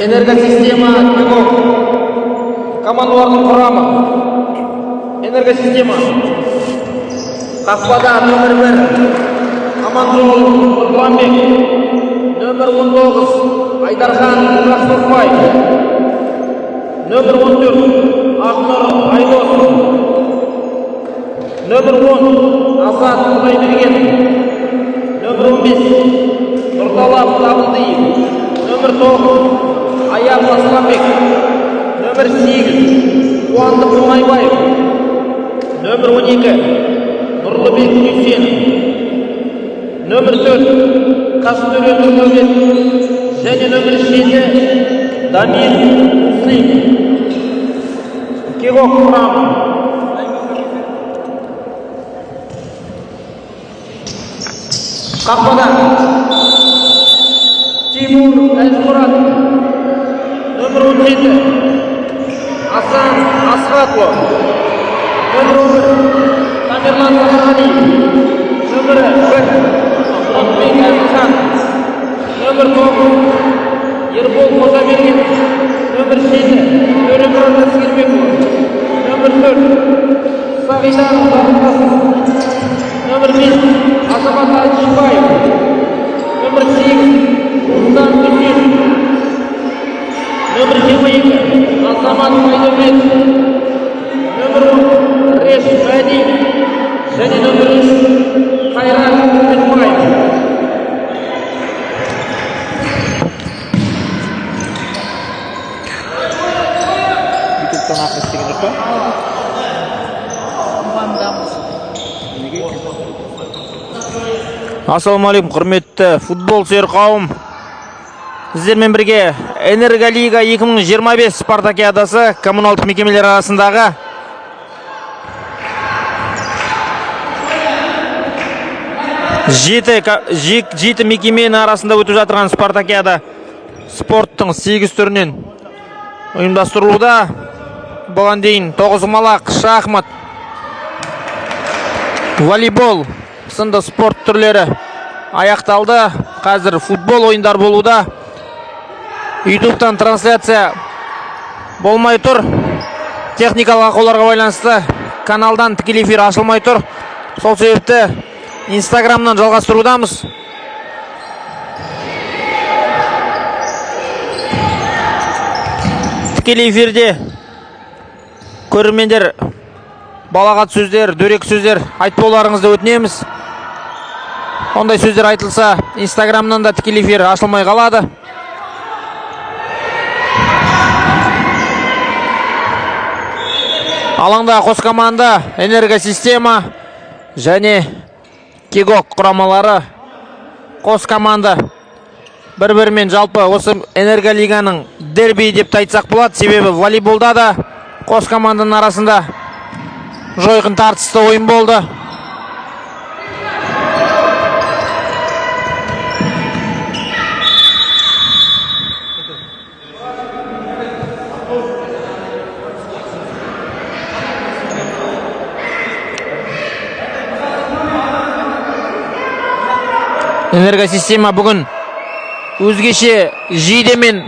Энергосистема КЕГОК командаларының құрамы. Энергосистема қақпада нөмір 1 Аманжол Нұрланбек, нөмір 19 Айдархан Жақсылықбай, нөмір 14 Ақнұр Айдос, нөмір 10 Азат Құдайберген, нөмір 15 Нұрталап Табылдиев, нөмір 9 Аяз Асланбек, нөмір 8 Қуандық Мұнайбаев, нөмір 12 Нұрлыбек Дүйсенов, нөмір 4 Қастөрен Нұрдәулет және нөмір 7 Дамир Муслим. КЕГОК құрамы. Қақпада Тимур Әжмұрат, нөмір 17 Асан Асхатұлы, нөмір 11 Тамерлан Сапарғалиев, нөмірі 1 Мұратбек Әзілхан, нөмір 9 Ербол Қожаберген, нөмір 7 Төремұрат Әскербекұлы, нөмір 4 Сағида Жарылқасын, нөмір 5 Азамат Әжібаев, нөмір 8 Руслан Дүсенов, нөмір 22 Азамат Байдәулет, нөмір 10 Реш Мәди және нөмір 3 Қайрат Үмбетбаев. Ютубтан ақыр істеген жоқ па? Неге екен? Ассалаумағалейкум, құрметті футбол сүйер қауым. Сіздермен бірге Энерголига 2025 спартакиадасы коммуналдық мекемелер арасындағы жеті мекеменің арасында өтіп жатырған спартакиада спорттың 8 түрінен ұйымдастырылуда. Бұған дейін тоғызқұмалақ, шахмат, волейбол сынды спорт түрлері аяқталды. Қазір футбол ойындар болуда. Ютубтан трансляция болмай тұр. Техникалық ақауларға байланысты каналдан тікелей эфир ашылмай тұр. Сол себепті Инстаграмнан жалғастырудамыз. Тікелей эфирде көрермендер балағат сөздер, дөрекі сөздер айтпауларыңызды өтінеміз. Ондай сөздер айтылса, Инстаграмнан да тікелей эфир ашылмай қалады. Алаңда қос команда Энергосистема және КЕГОК құрамалары. Қос команда бір-бірімен жалпы осы Энерголиганың дерби деп те айтсақ болады. Себебі волейболда да қос команданың арасында жойқын тартысты ойын болды. Энергосистема бүгін өзгеше жейдемен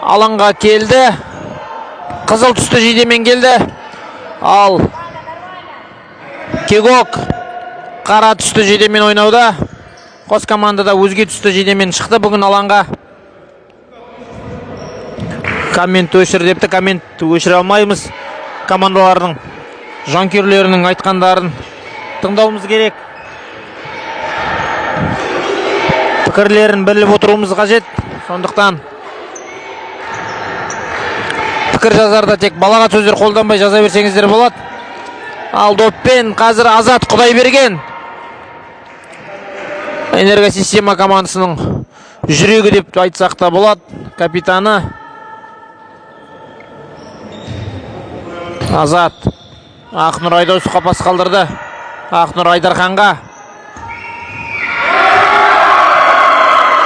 алаңға келді. Қызыл түсті жейдемен келді. Ал Кегок қара түсті жейдемен ойнауда. Қос команда да өзге түсті жейдемен шықты бүгін алаңға. Коммент өшір депті, коммент өшіре алмаймыз. Командалардың жанкүйерлерінің айтқандарын тыңдауымыз керек. Пікірлерін біліп отыруымыз қажет. Сондықтан пікір жазарда тек балағат сөздер қолданбай жаза берсеңіздер болады. Ал доппен қазір Азат Құдайберген. Энергосистема командасының жүрегі деп айтсақ та болады. Капитаны Азат. Ақнұр Айдосовқа пас қалдырды. Ақнұр Айдарханға.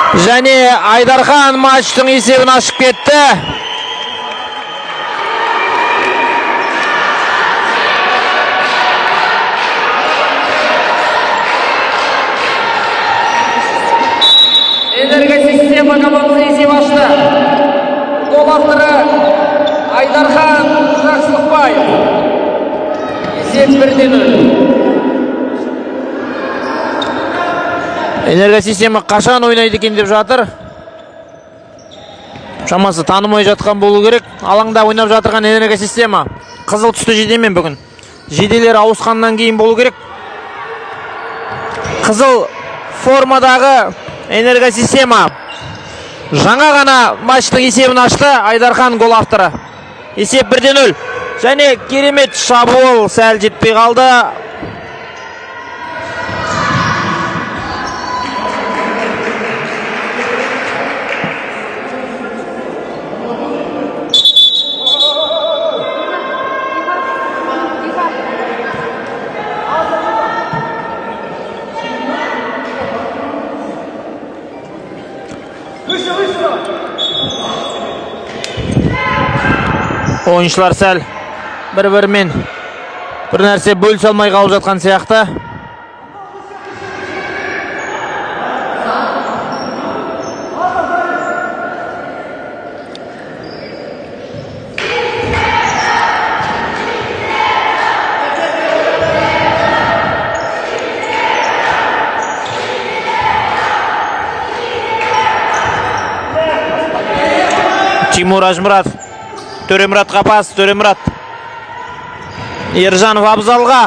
Және Айдархан матчтың есебін ашып кетті. Энергосистема командасы есеп ашты. Гол авторы Айдархан Жақсылықбаев. Есеп 1-0. Энергосистема қашан ойнайды екен деп жатыр. Шамасы танымай жатқан болу керек. Алаңда ойнап жатырған энергосистема қызыл түсті жейдемен бүгін. Жейделер ауысқаннан кейін болу керек. Қызыл формадағы энергосистема жаңа ғана матчтың есебін ашты. Айдархан гол авторы. Есеп 1-0. Және керемет шабуыл сәл жетпей қалды. Ойыншылар сәл бір-бірімен бір нәрсе бөлісе алмай қалып жатқан сияқты. Тимур Ажмұрат. Төремұратқа пас, Төремұрат. Ержанов Абзалға.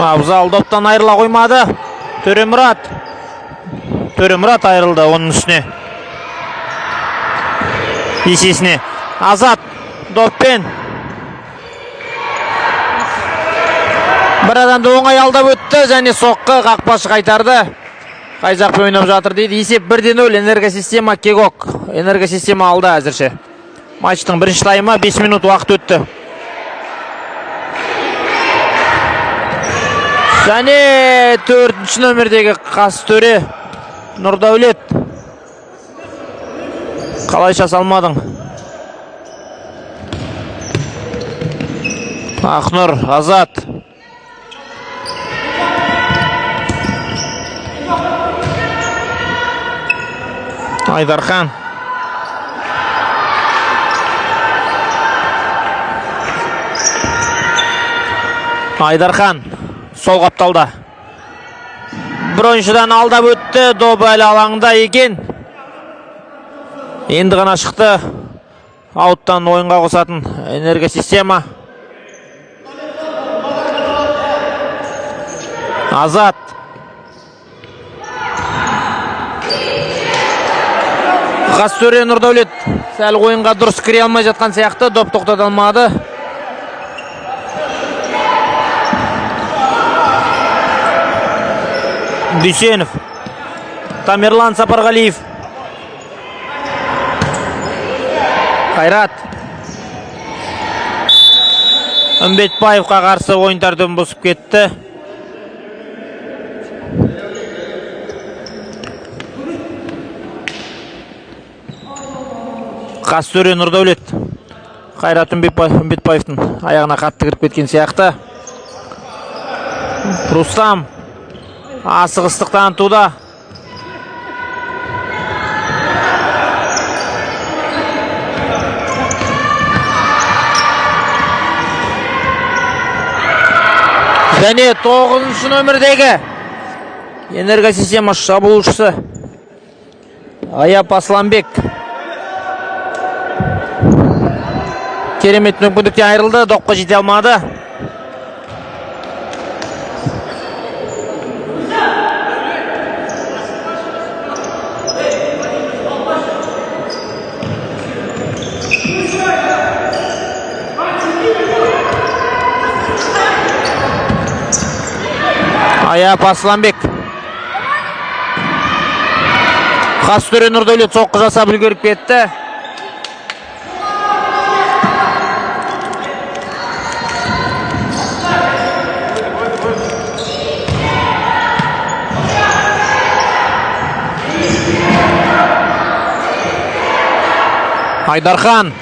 Абзал доптан айырыла қоймады. Төремұрат. Төремұрат айырылды оның үстіне. Есесіне. Азат доппен. Бір адамды оңай алдап өтті және соққы қақпашы қайтарды. Қай жақпен ойнап жатыр дейді. Есеп 1-0 энергосистема Кегок. Энергосистема алды әзірше. Матчтың бірінші таймы 5 минут уақыт өтті. Және 4-ші нөмірдегі Қастөре Нұрдәулет. Қалайша салмадың? Ақнұр, Азат. Айдархан. Айдархан сол қапталда. Бір ойыншыдан алдап өтті, доп әлі алаңда екен. Енді ғана шықты. Ауттан ойынға қосатын энергосистема. Азат. Қастөре Нұрдәулет сәл ойынға дұрыс кіре алмай жатқан сияқты, доп тоқтата алмады. Дүйсенов, Тамерлан Сапарғалиев, Қайрат. Үмбетбаевқа қарсы ойын тәртібін бұзып кетті. Қастөре Нұрдәулет Қайрат Үмбетбаевтың аяғына қатты кіріп кеткен сияқты. Рустам асығыстық танытуда. Және 9 нөмірдегі энергосистема шабуылшысы Аяп Асланбек керемет мүмкіндіктен айырылды, допқа жете алмады. Аяп Асланбек. Қастөре Нұрдәулет соққы жасап үлгеріп кетті. Айдархан.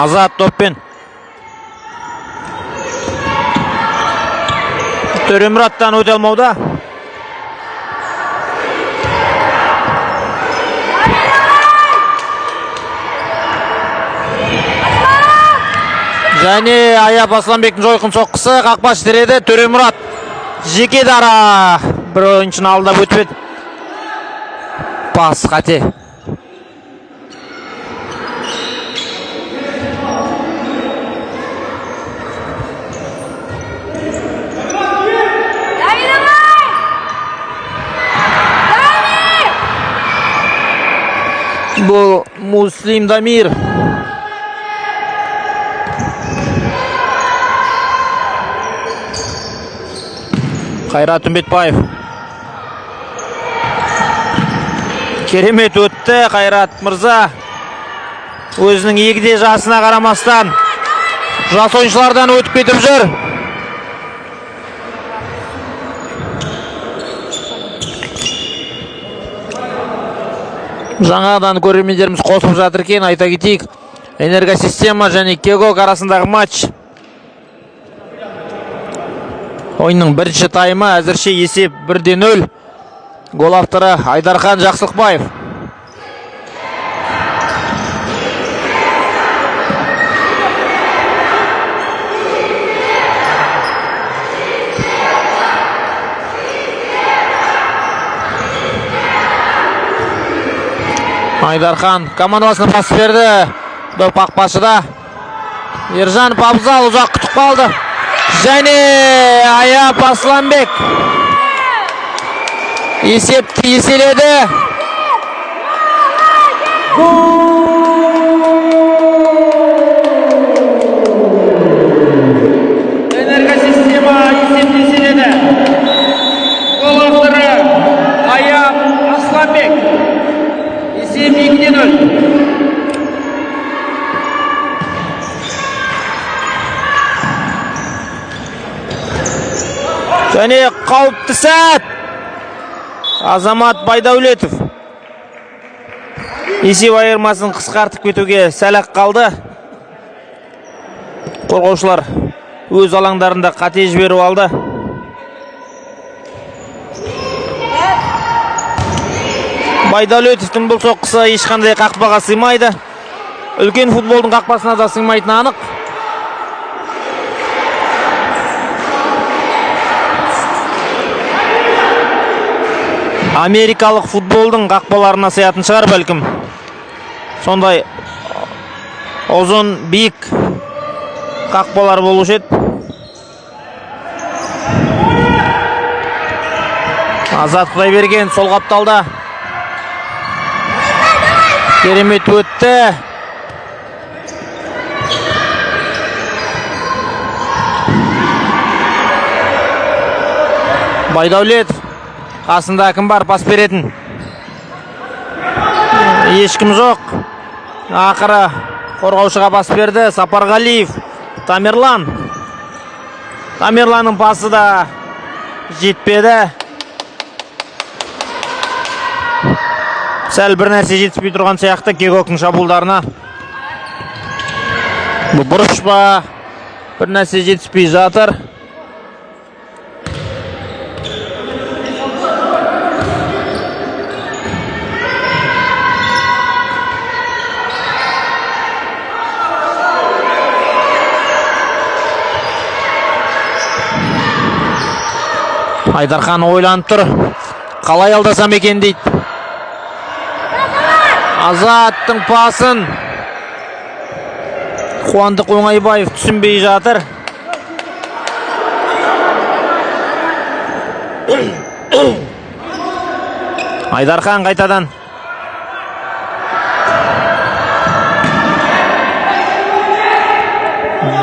Азат топпен. Төремұраттан өте алмауда. Және Аяп Асланбектің жойқын соққысы қақпашы тіреді. Төремұрат жеке дара бір ойыншыны алдап өтіп еді. Пас қате. Бұл Муслим Дамир. Қайрат Үмбетбаев. Керемет өтті Қайрат мырза. Өзінің егде жасына қарамастан жас ойыншылардан өтіп кетіп жүр. Жаңадан көрермендеріміз қосылып жатыр екен, айта кетейік. Энергосистема және Кегок арасындағы матч. Ойынның бірінші таймы, әзірше есеп 1-0. Гол авторы Айдархан Жақсылықбаев. Айдархан командасына пас берді. Доп қақпашыда. Ержан Абзал ұзақ күтіп қалды. Және Аяп Асланбек есепті еселеді. Энергосистема есепті еселеді. Гол авторы Аяп Асланбек. Есеп 2-0. Және қауіпті сәт. Азамат Байдәулетов есеп айырмасын қысқартып кетуге сәл-ақ қалды. Қорғаушылар өз алаңдарында қате жіберіп алды. Байдәулетовтің бұл соққысы ешқандай қақпаға сыймайды. Үлкен футболдың қақпасына да сыймайтыны анық. Америкалық футболдың қақпаларына сыятын шығар бәлкім. Сондай Ұзын, биік қақпалар болушы еді. Азат Құдайберген сол қапталда. Керемет өтті. Байдәулетов, қасында кім бар пас беретін? Ешкім жоқ. Ақыры қорғаушыға пас берді. Сапарғалиев, Тамерлан. Тамерланның пасы да жетпеді. Сәл бір нәрсе жетіспей тұрған сияқты Кегоктың шабуылдарына. Бұл бұрыш па? Бір нәрсе жетіспей жатыр. Айдархан ойланып тұр. Қалай алдасам екен дейді. Азаттың пасын Қуандық Оңайбаев түсінбей жатыр. Айдархан қайтадан.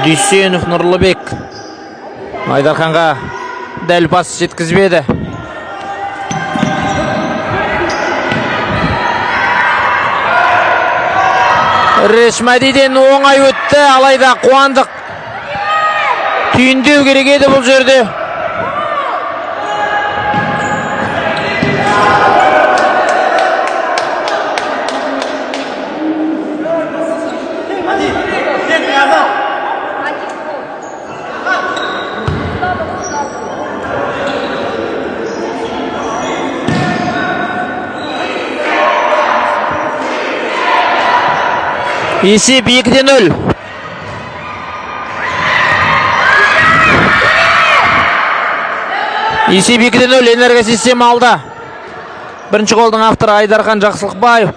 Дүйсенов Нұрлыбек. Айдарханға дәл пас жеткізбеді. Решмәдиден оңай өтті, алайда Қуандық түйіндеу керек еді бұл жерде. Есеп 2-0. Есеп 2-0, Энергосистема алда. Бірінші голдың авторы Айдархан Жақсылықбаев,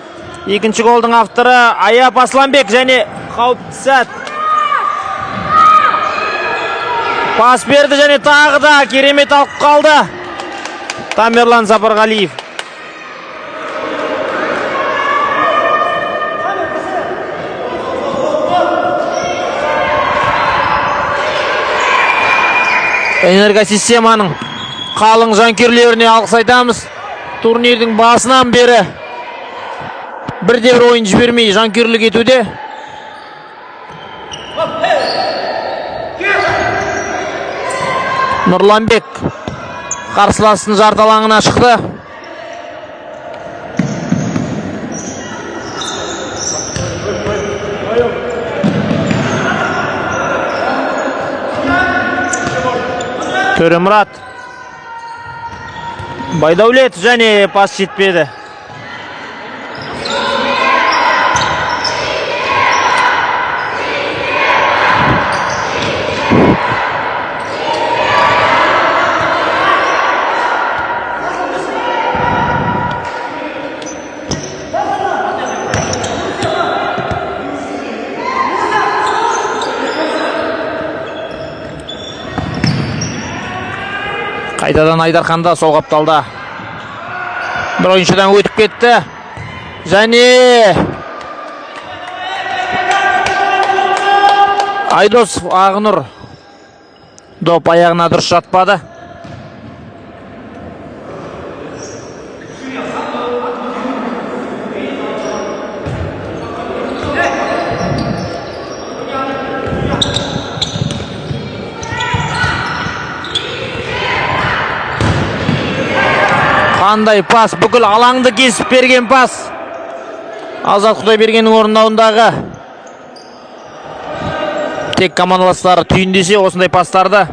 екінші голдың авторы Аяп Асланбек және қауіпті сәт. Пас берді және тағы да керемет алып қалды Тамерлан Сапарғалиев. Энергосистеманың қалың жанкүйерлеріне алғыс айтамыз. Турнирдің басынан бері бірде бір ойын жібермей жанкүйерлік етуде. Нұрланбек қарсыласының жарты алаңына шықты. Төремұрат, Байдәулет және пас жетпеді. Қайтадан Айдарханда сол қапталда. Бір ойыншыдан өтіп кетті. Және Айдосов Ағнұр доп аяғына дұрыс жатпады. Қандай пас, бүкіл алаңды кесіп берген пас. Азат Құдайбергеннің орындауындағы. Тек командаластары түйіндесе осындай пастарды.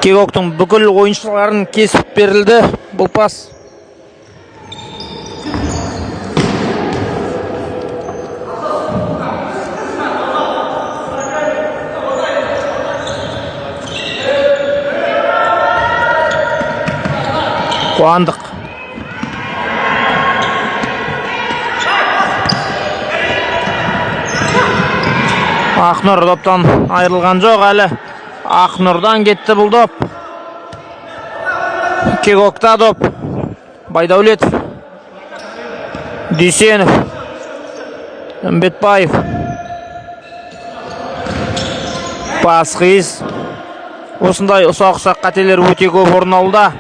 Кегоктың бүкіл ойыншыларын кесіп берілді бұл пас. Қуандық. Ақнұр доптан айырылған жоқ әлі. Ақнұрдан кетті бұл доп. Кегокта доп. Байдәулетов. Дүйсенов. Үмбетбаев. Пас қиыс. Осындай ұсақ-ұсақ қателер өте көп орын алуда.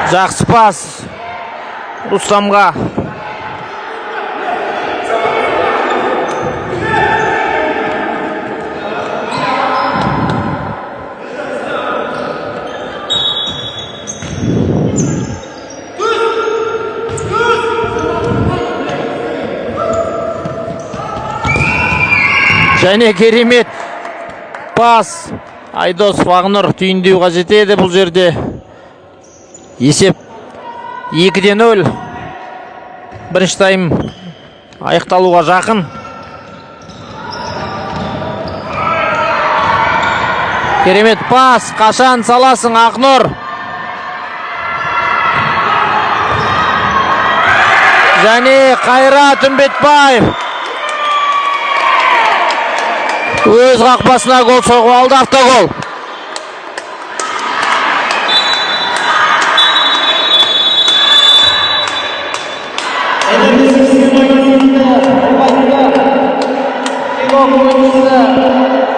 Жақсы пас Рустамға. Және керемет пас. Айдос Вағнұр түйіндеу қажет еді бұл жерде. Есеп 2-0. Бірінші тайм аяқталуға жақын. Керемет пас. Қашан саласың, Ақнұр? Және Қайрат Үмбетбаев өз қақпасына гол соғып алды, автогол.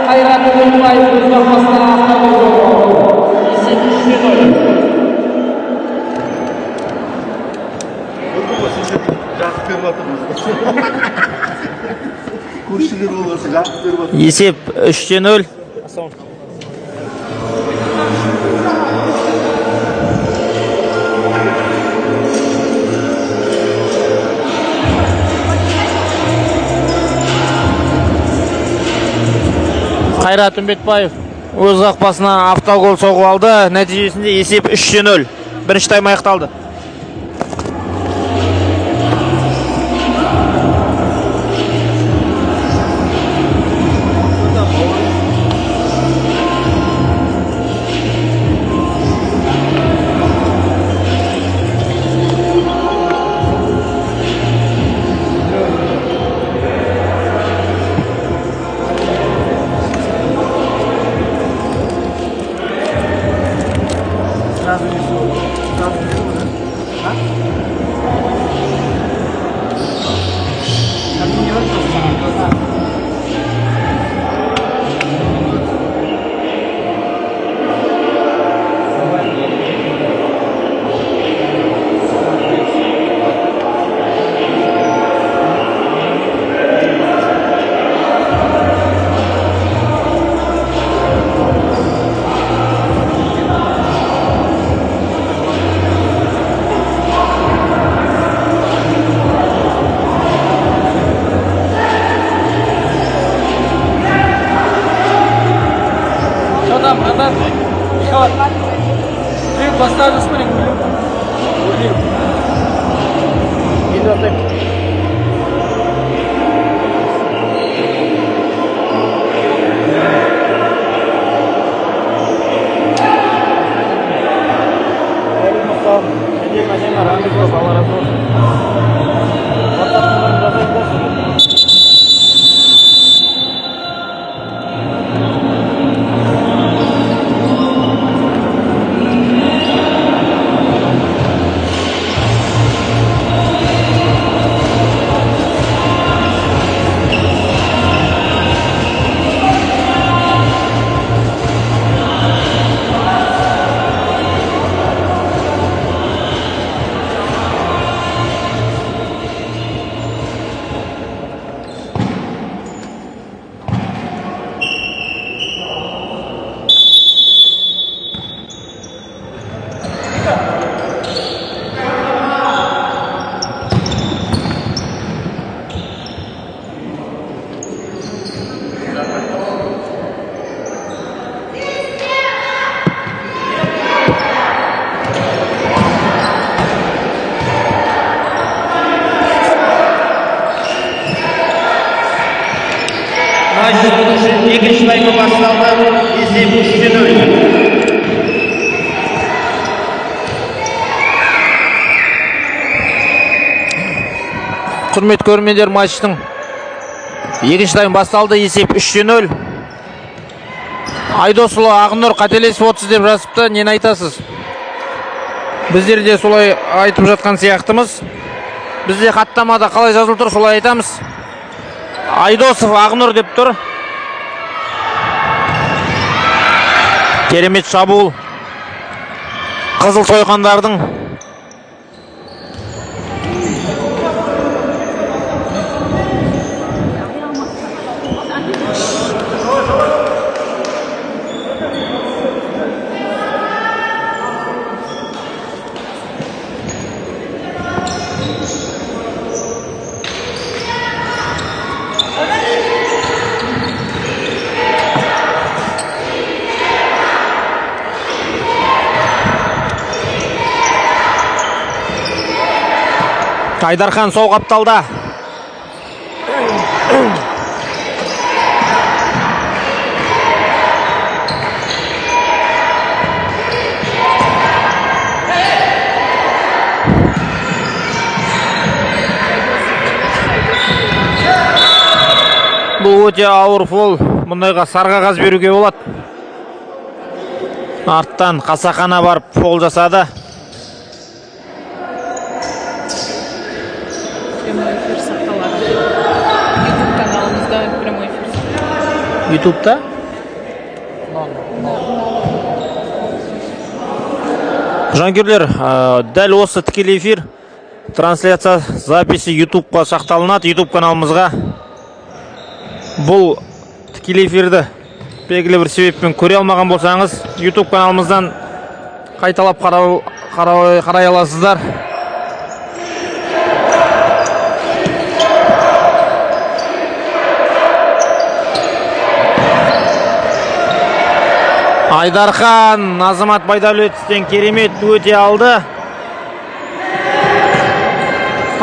Қайрат Үмбетбаев өз қақпасына автогол соғып алды. Есеп 3-0. Жақсы беріп жатырмыз. Көршілер болғасы жақсы беріп жатыр. Есеп 3-0. Қайрат Үмбетбаев өз қақпасына автогол соғып алды. Нәтижесінде есеп 3-0. Бірінші тайм аяқталды. Что там, братан? Ты поставлю спарринг, блин. Енді бастаймын. Әдемі, әдемі, рахмет көп, Алла разы болсын. WhatsApp нөмірін жазайын. Есеп 3-0. Құрметті көрермендер, матчтың екінші тайм басталды. Есеп 3-0. Айдосұлы Ақнұр қателесіп отырсыз деп жазыпты. Нені айтасыз? Біздер де солай айтып жатқан сияқтымыз. Бізде хаттамада қалай жазылып тұр, солай айтамыз. Айдосов Ақнұр деп тұр. Керемет шабуыл. Қызыл сойқандардың. Айдархан сол қапталда. Бұл өте ауыр фол. Мұндайға сары қағаз беруге болады. Арттан қасақана барып фол жасады. Прямой эфир сақталады. YouTube каналымызда прямой эфир сақталады. Ютубта? Жанкүйерлер, дәл осы тікелей эфир трансляция записи Ютубқа сақталынады, Ютуб каналымызға. Бұл тікелей эфирді белгілі бір себеппен көре алмаған болсаңыз, Ютуб каналымыздан қайталап қарай аласыздар. Айдархан Азамат Байдәулетовтен керемет өте алды.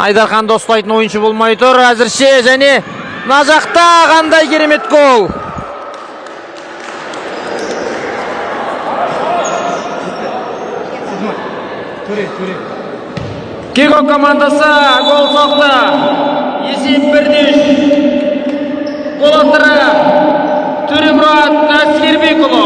Айдарханды ұстайтын ойыншы болмай тұр әзірше, және мына жақта қандай керемет гол. Кегок командасы гол соқты. Есеп 1-3. Гол авторы Төремұрат Әскербекұлы.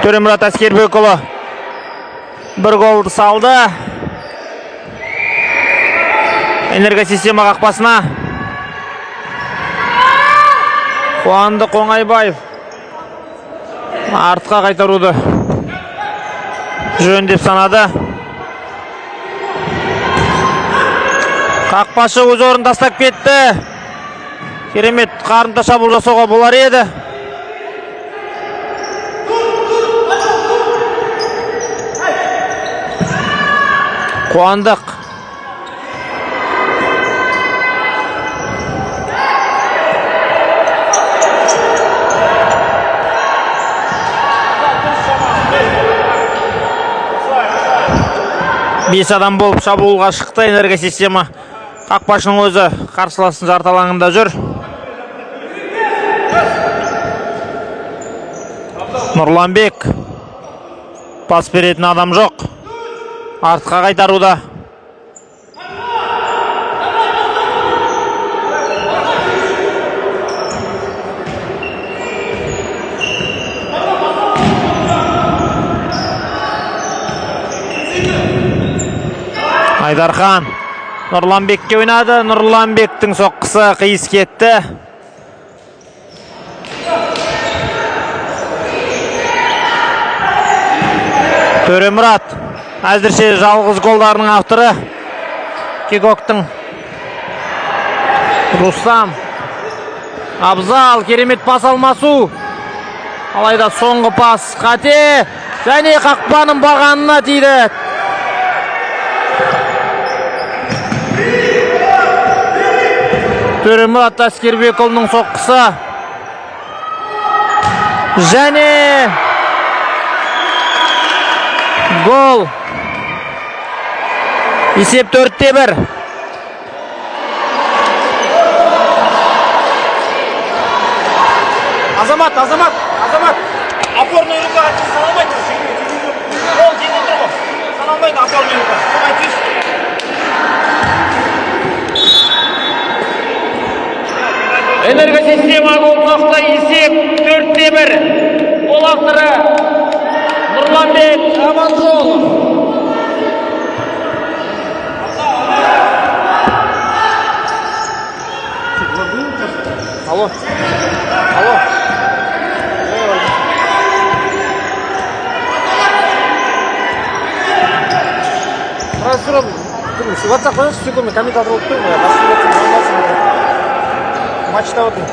Төремұрат Әскербекұлы бір голды салды. Энергосистема қақпасына. Қуандық Оңайбаев артқа қайтаруды жөн деп санады. Қақпашы өз орнын тастап кетті. Керемет қарымта шабуыл жасауға болар еді. Қуандық. Бес адам болып шабуылға шықты энергосистема. Қақпашының өзі қарсыластың жарты алаңында жүр. Нұрланбек. Пас беретін адам жоқ. Артқа қайтаруда. Айдархан Нұрланбекке ойнады. Нұрланбектің соққысы қиыс кетті. Төремұрат әзірше жалғыз голдарының авторы. Кегоктың Рустам Абзал, керемет пас алмасу. Алайда соңғы пас қате және қақпаның бағанына тиді. Төремұрат Әскербекұлының соққысы. Және Гол! Есеп 4-1. Азамат, Азамат, Азамат. Опорный рукаға саналмайды. Қол жерде тұр ғой. Саналмайды опорный рука. Соған тиіс. Энергосистема гол соқты, есеп 4-1. Гол авторы Нұрланбек Аманжолов. Алло. Алло. Біраз сұрадым. WhatsApp қойыңызшы, секунд, мен комментатор болып тұрмын. Матчта отырмын.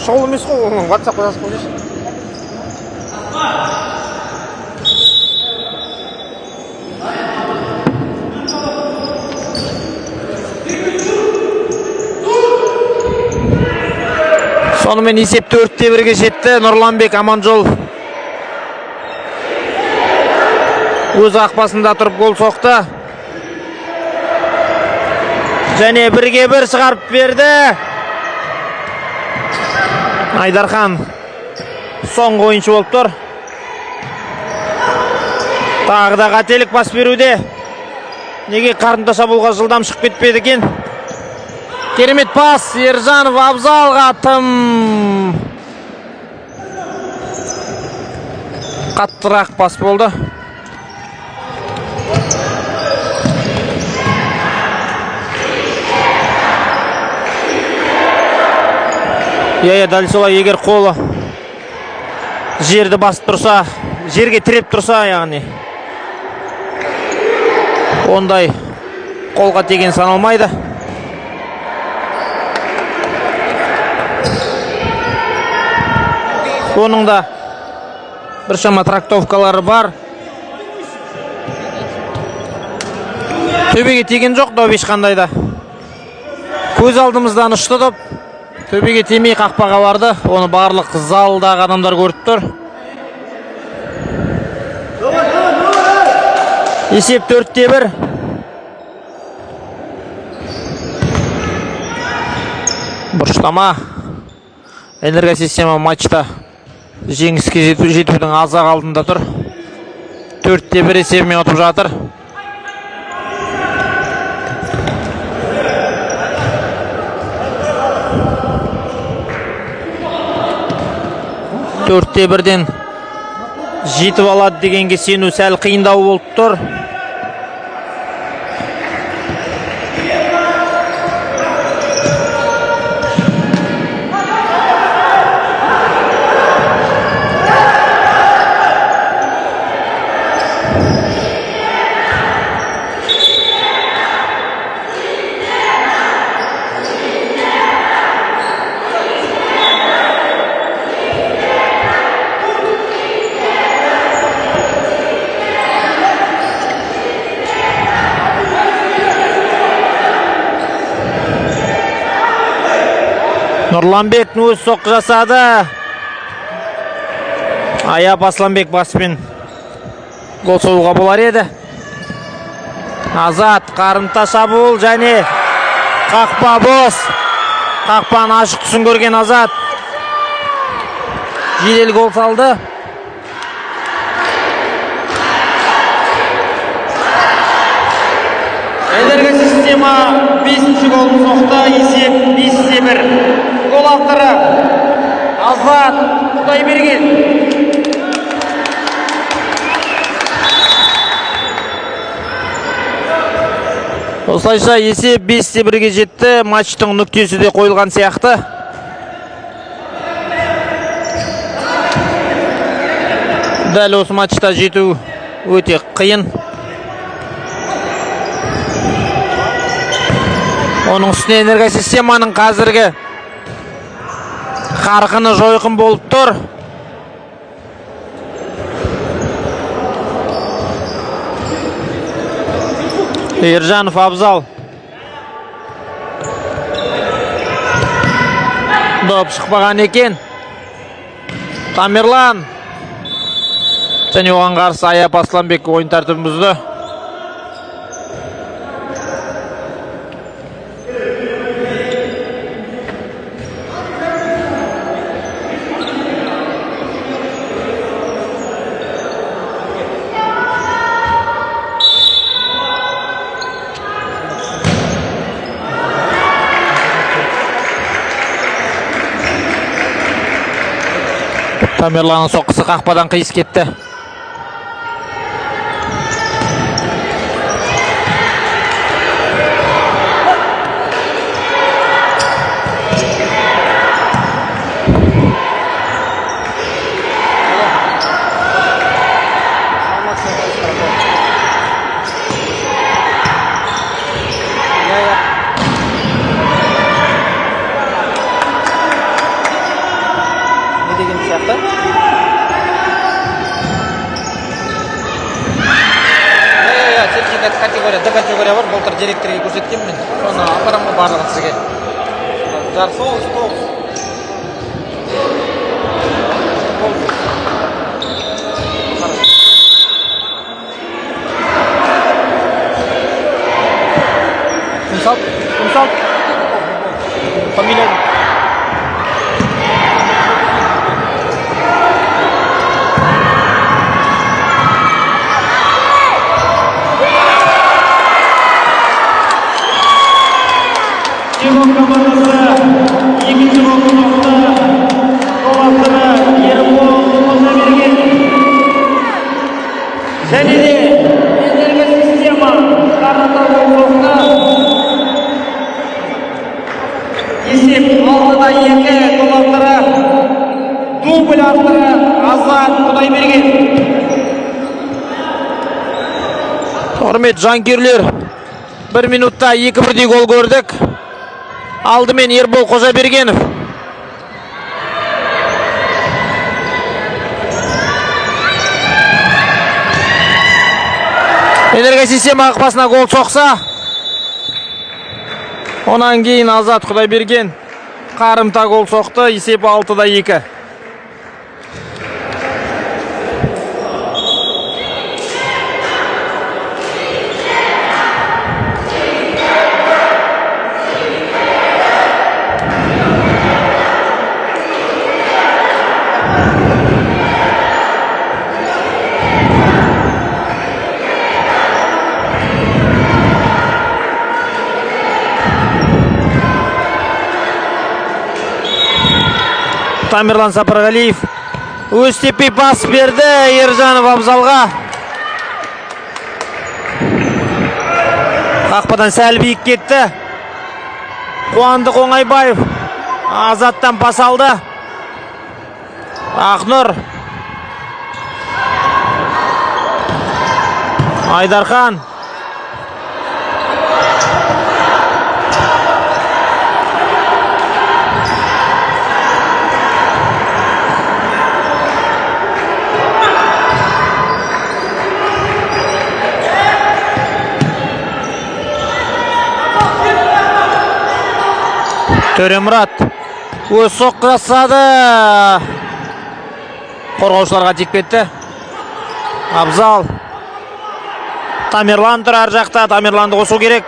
Шоу емес қой, оны WhatsAppқа жазып қойсайшы. Сонымен есеп 4-1-ге жетті. Нұрланбек Аманжол өз қақпасында тұрып гол соқты. Және 1-1 шығарып берді. Айдархан соңғы ойыншы болып тұр. Тағы да қателік пас беруде. Неге қарымта шабуылға жылдам шығып кетпеді екен? Керемет пас Ержанов Абзалға, тым қаттырақ пас болды. Иә, дәл солай, егер қолы жерді басып тұрса, жерге тіреп тұрса, яғни ондай қолға тиген саналмайды. Оның да біршама трактовкалары бар. Төбеге тиген жоқ доп ешқандай да. Көз алдымыздан ұшты доп. Төбеге тимей қақпаға барды. Оны барлық залдағы адамдар көріп тұр. Есеп 4-1. Бұрыштама. Энергосистема матчта жеңіске жетудің аз-ақ алдында тұр. 4-1 есебімен ұтып жатыр. 4-1-ден жетіп алады дегенге сену сәл қиындау болып тұр. Нұрланбек өз соққы жасады. Аяп Асланбек баспен гол соғуға болар еді. Азат қарымта шабуыл және қақпа бос. Қақпаның ашық тұсын көрген Азат жедел гол салды. Энергосистема 5-ші голын соқты, есеп 5-1. Гол авторы Азат Құдайберген. Осылайша есеп 5-1-ге жетті. Матчтың нүктесі де қойылған сияқты. Дәл осы матчта жету өте қиын. Оның үстіне энергосистеманың қазіргі қарқыны жойқын болып тұр. Ержанов Абзал. Доп шықпаған екен. Тамерлан. Және оған қарсы Аяп Асланбек ойын тәртібін бұзды. Тамерланның соққысы қақпадан қиыс кетті. Не деген сияқты? Иә, сертификат категория, Д категория бар, былтыр директорге көрсеткенмін мен. Соны апарамын ғой барлығын сізге. Жарыс 9. Кім салды? Кім салды? Фамилия. Кегок командасы екінші гол соқты. Гол авторы Ербол Қожаберген. Және де Энергосистема қарата гол соқты. Есеп 6-2, гол авторы, дубль авторы Азат Құдайберген. Құрметті жанкүйерлер, 1 минутта 2 бірдей гол көрдік. Алдымен Ербол Қожабергенов. Энергосистема қақпасына гол соқса, онан кейін Азат Құдайберген қарымта гол соқты. Есеп 6-2. Тамерлан Сапарғалиев өз теппей пас берді Ержанов Абзалға. Қақпадан сәл биік кетті. Қуандық Оңайбаев Азаттан пас алды. Ақнұр. Айдархан. Төремұрат өз соққы жасады. Қорғаушыларға тиіп кетті. Абзал. Тамерлан тұр ар жақта. Тамерланды қосу керек.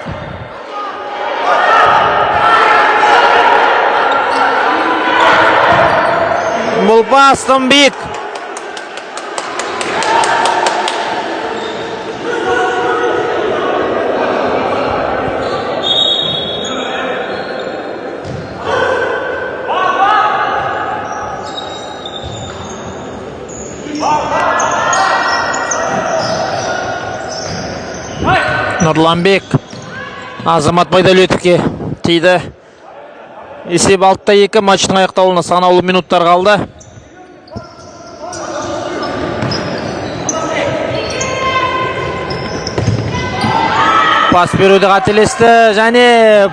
Бұл пас тым биік. Нұрланбек Азамат Байдәулетовке тиді. Есеп 6-2, матчтың аяқталуына санаулы минуттар қалды. Пас беруді қателесті және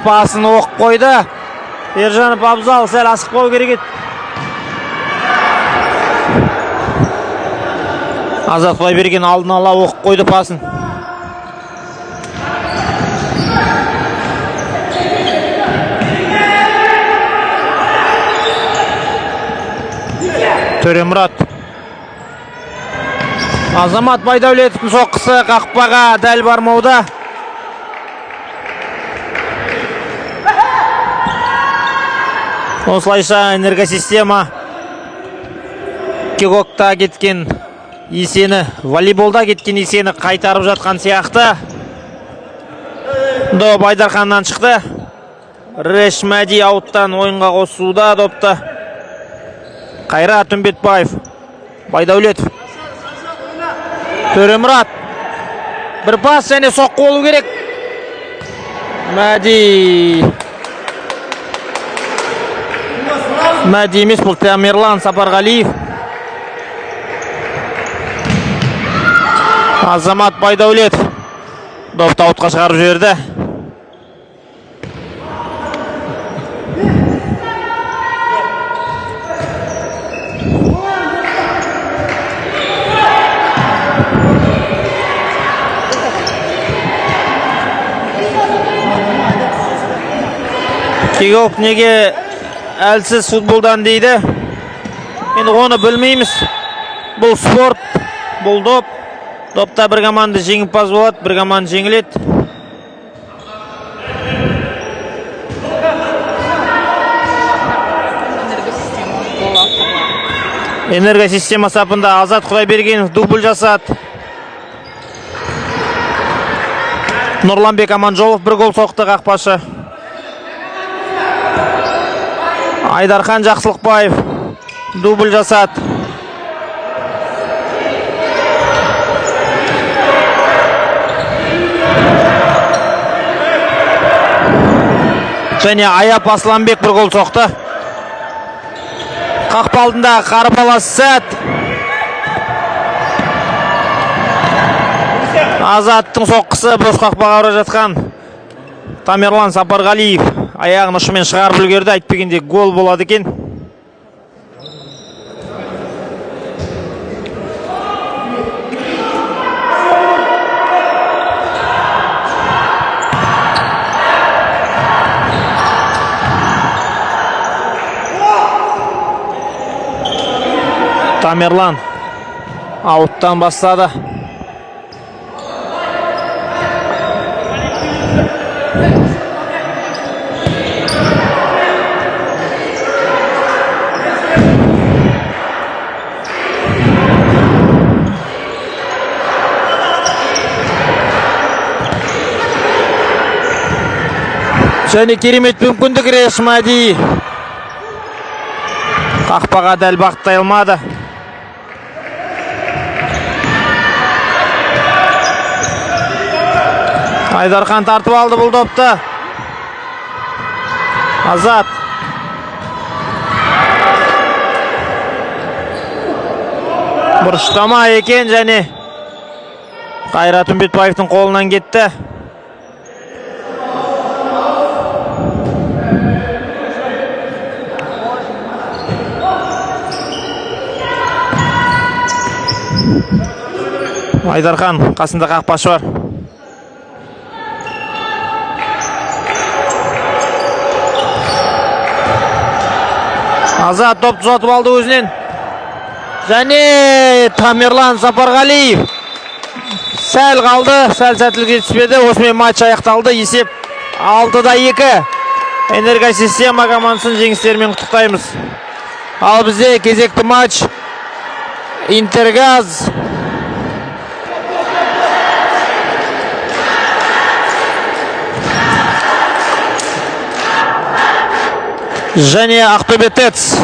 пасын оқып қойды. Ержанов Абзал сәл асықпау керек еді. Азат Құдайберген алдын ала оқып қойды пасын. Төремұрат. Азамат Байдәулетовтің соққысы қақпаға дәл бармауда. Осылайша Энергосистема Кегокта кеткен есені, волейболда кеткен есені қайтарып жатқан сияқты. Доп Айдарханнан шықты. Решмәди ауттан ойынға қосуда допты. Қайрат Үмбетбаев, Байдәулетов. Төремұрат. Бір пас және соққы болу керек. Мәди. Мәди емес, бұл Тамерлан Сапарғалиев. Азамат Байдәулетов допты аутқа шығарып жіберді. Кегок неге әлсіз футболдан дейді. Енді оны білмейміз. Бұл спорт, бұл доп. Допта бір команда жеңімпаз болады, бір команда жеңіледі. Энергосистема гол авторлары. Энергосистема сапында Азат Құдайбергенов дубль жасады. Нұрланбек Аманжолов бір гол соқты қақпашы. Айдархан Жақсылықбаев дубль жасады. Және Аяп Асланбек бір гол соқты. Қақпа алдында қарбалас сәт. Азаттың соққысы бос қақпаға ұра жатқан Тамерлан Сапарғалиев аяғын ұшымен шығарып үлгерді. Әйтпегенде гол болады екен. Тамерлан ауттан бастады. Және керемет мүмкіндік Решмади. Қақпаға дәл бағыттай алмады. Айдархан тартып алды бұл допты. Азат. Бұрыштама екен және Қайрат Үмбетбаевтың қолынан кетті. Айдархан қасында қақпашы бар. Азат допты ұзатып алды өзінен. Және Тамерлан Сапарғалиев сәл қалды, сәл сәттілік жетіспеді. Осымен матч аяқталды. Есеп 6-2. Энергосистема командасын жеңістерімен құттықтаймыз. Ал бізде кезекті матч Интергаз және Ақтөбе ТЭЦ.